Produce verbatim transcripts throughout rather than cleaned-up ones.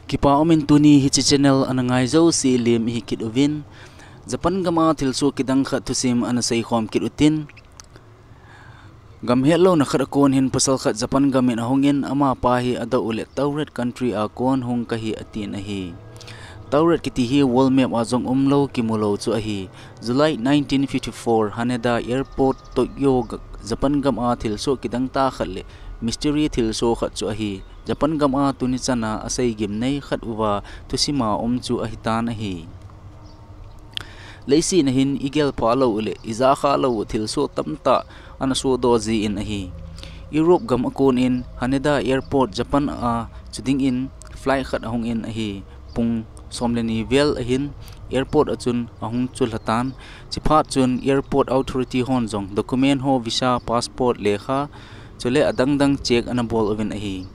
Kipa umin tuni hiche channel ana ngai jouse lim ihi kit uvin. Japan gam a thilsoh kidang khat thusim ana seikhom kit utin. Gam hetlouna khat a kon hin pasal khat Japan gam in ahungin amapa hi adoh uleh Tauret country a kon hung kahi atin ahi. Tauret kiti hi world map a jong umlou kimulou chu ahi. July nineteen fifty-four, Haneda Airport, Tokyo, Japan gam a thilsoh kidang tah khat le mystery thilsoh khat chu ahi. Japan gam a tuni chan a asei gimnei khat uva thusim a um chu ahitan ahi. Leiset a hin igel phalou uleh ija khalou u thilsoh tamtah ana sohdoh jin ahi. Europe gam a kon in Haneda Airport, Japan a chu dingin flight khat ahung in ahi. Pung som le ni vel ahin airport a chun ahung chulha tan. Chuphat chun airport authority hon jong document ho, visa, passport, lekha, chule adang dang check ana bol uvin ahi.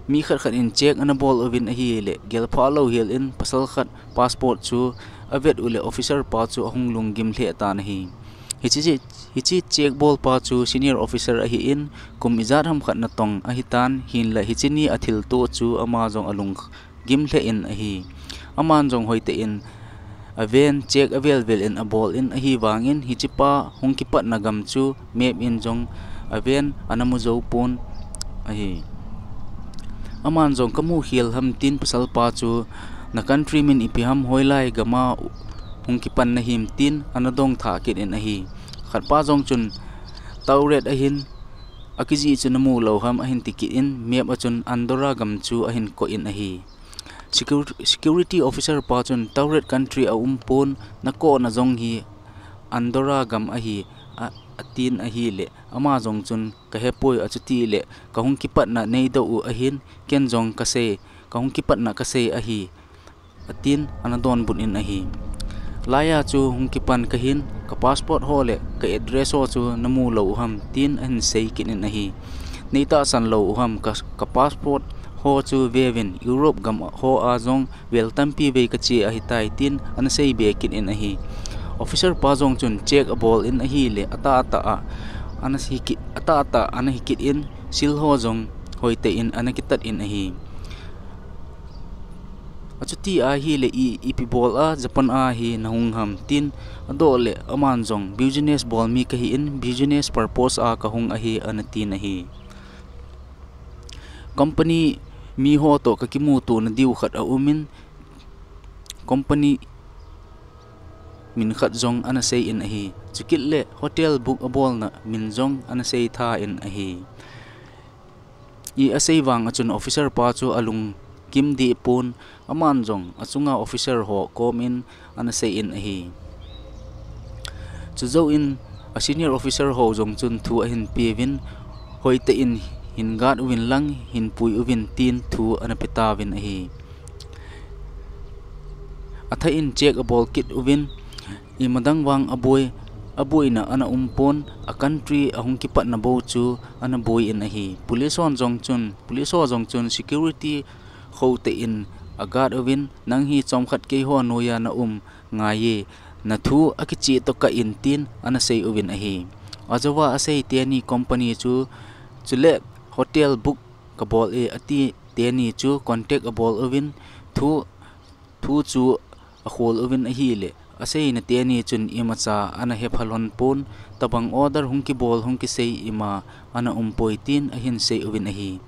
Mi khat khat in check ana bol uvin ahileh gel phalou hel in pasal khat passport chu avet uleh officer pa chu ahung lunggim lheh tan ahi. Hiche, hiche check bol pa chu senior officer ahin kum ijat ham khat natong ahitan, hinlah hiche ni a thiltoh chu ama jong alung gim lheh in ahi. Aman jong hoitah in aven check avel vel in abol in ahivangin hichepa hung kipatna gam chu map in jong aven ana mu jou pon ahi. Aman jong kamu khel ham tin pasal pa chu na country min ipi ham, hoilai gam a hung kipan nahim tin ana dong tha kit in ahi. Khat pa jong chun Tauret ahin akijih chu namu lou ham ahin ti kit in map a chun Andorra gam chu ahin koh in ahi. Secur-, security officer pa chun Tauret country a um pon, nakona jong hi Andorra gam ahi, a, atin ahileh ama jong chun kahepoi, achutileh kahung kipatna neidoh u ahin, ken jong kasei, kahung kipatna kasei ahi, atin ana donbut in ahi. Laiya chu hung kipan kahin, ka passport ho le ka address ho chu namu lou u ham tin ahin sei kit in ahi. Neitahsan lou u ham, ka, ka passport ho chu veuvin, Europe gam ho a jong vel tampi vei kache ahitai tin ana sei be kit in ahi. Officer pa jong chun check abol in ahileh atahtah a ana hi kit, atahtah ana hi kit in, seal ho jong hoitah in ana kitat in ahi. Achuti ahileh i, ipi bol a Japan a hi nahung ham tin adoh leh aman jong business bol mi kahi in business purpose a kahung ahi ana tin ahi. Company mi ho toh kakimuto nadiu khat aum in company min khat jong ana sei in ahi. Chukit leh hotel book abolna min jong ana sei tha in ahi. I asei vang a chun officer pa chu alung kim deh pon, aman jong achunga officer ho kom in ana sei in ahi. Chujou in a senior officer ho jong chun thu ahin peuvin, hoitah in hin guard uvin lang hin pui uvin tin thu ana pe tauvin ahi. Athah in check abol kit uvin, imadang vang aboi, aboina ana um pon, a country ahung kipatna bou chu ana boi in ahi. Police hon jong chun, police ho jong chun security khoutah in a guard uvin, nang hi chomkhat keiho noiya na um ngai e, nathu akicheh toh kah in tin ana sei uvin ahi. Ajouva asei teni company chu, chule hotel book kabol e ati teni chu contact abol uvin, thu, thu chu akhol uvin ahileh, aseina teni chun imacha ana hepha lhon pon, tabang order hung kibol hung kisei ima ana um poi tin ahin sei uvin ahi.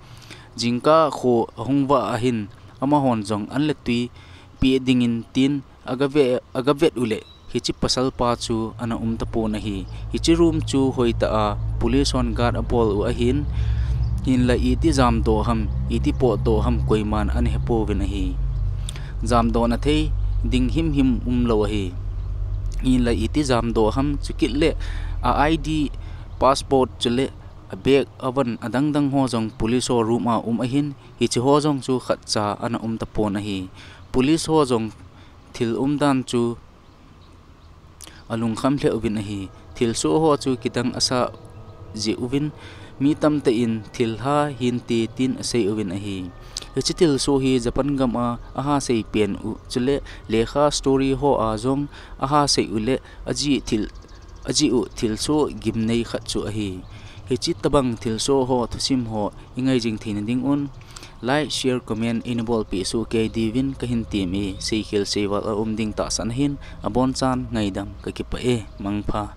Jingkah kho ahung vah ahin, amahon jong an le tui pe dingin tin agave, agavet uleh, hiche pasal pa chu ana um tapon ahi. Hiche room chu hoitah a police hon guard abol u ahin, hinlah iti jamdoh ham, iti potdoh ham koiman ana hepouvin ahi. Jamdohna thei ding himhim umlou ahi. Hinlah iti jamdoh ham, chukit leh a I D, passport chule a bag, avan adang dang ho jong police ho room a um ahin, hiche ho jong chu khatcha ana um tapon ahi. Police ho jong thil umdan chu alungkham lheh uvin ahi. Thilsoh ho chu kidang asah jeh uvin, mi tamtah in thil ha hinte tin asei uvin ahi. Hiche thilsoh hi Japan gam a aha sei pen u, chule lekha story ho a jong aha sei uleh ajih thil, ajih u thilsoh gimnei khat chu ahi. Hiche tabang thilsoh ho thusim ho ingai jing theina ding un, Like, share, comment eina bolpeh soh kei diuvin kahin tem e, seikhel seival aum ding tahsan ahin, abonchan ngaidam kakipah e, mangpha.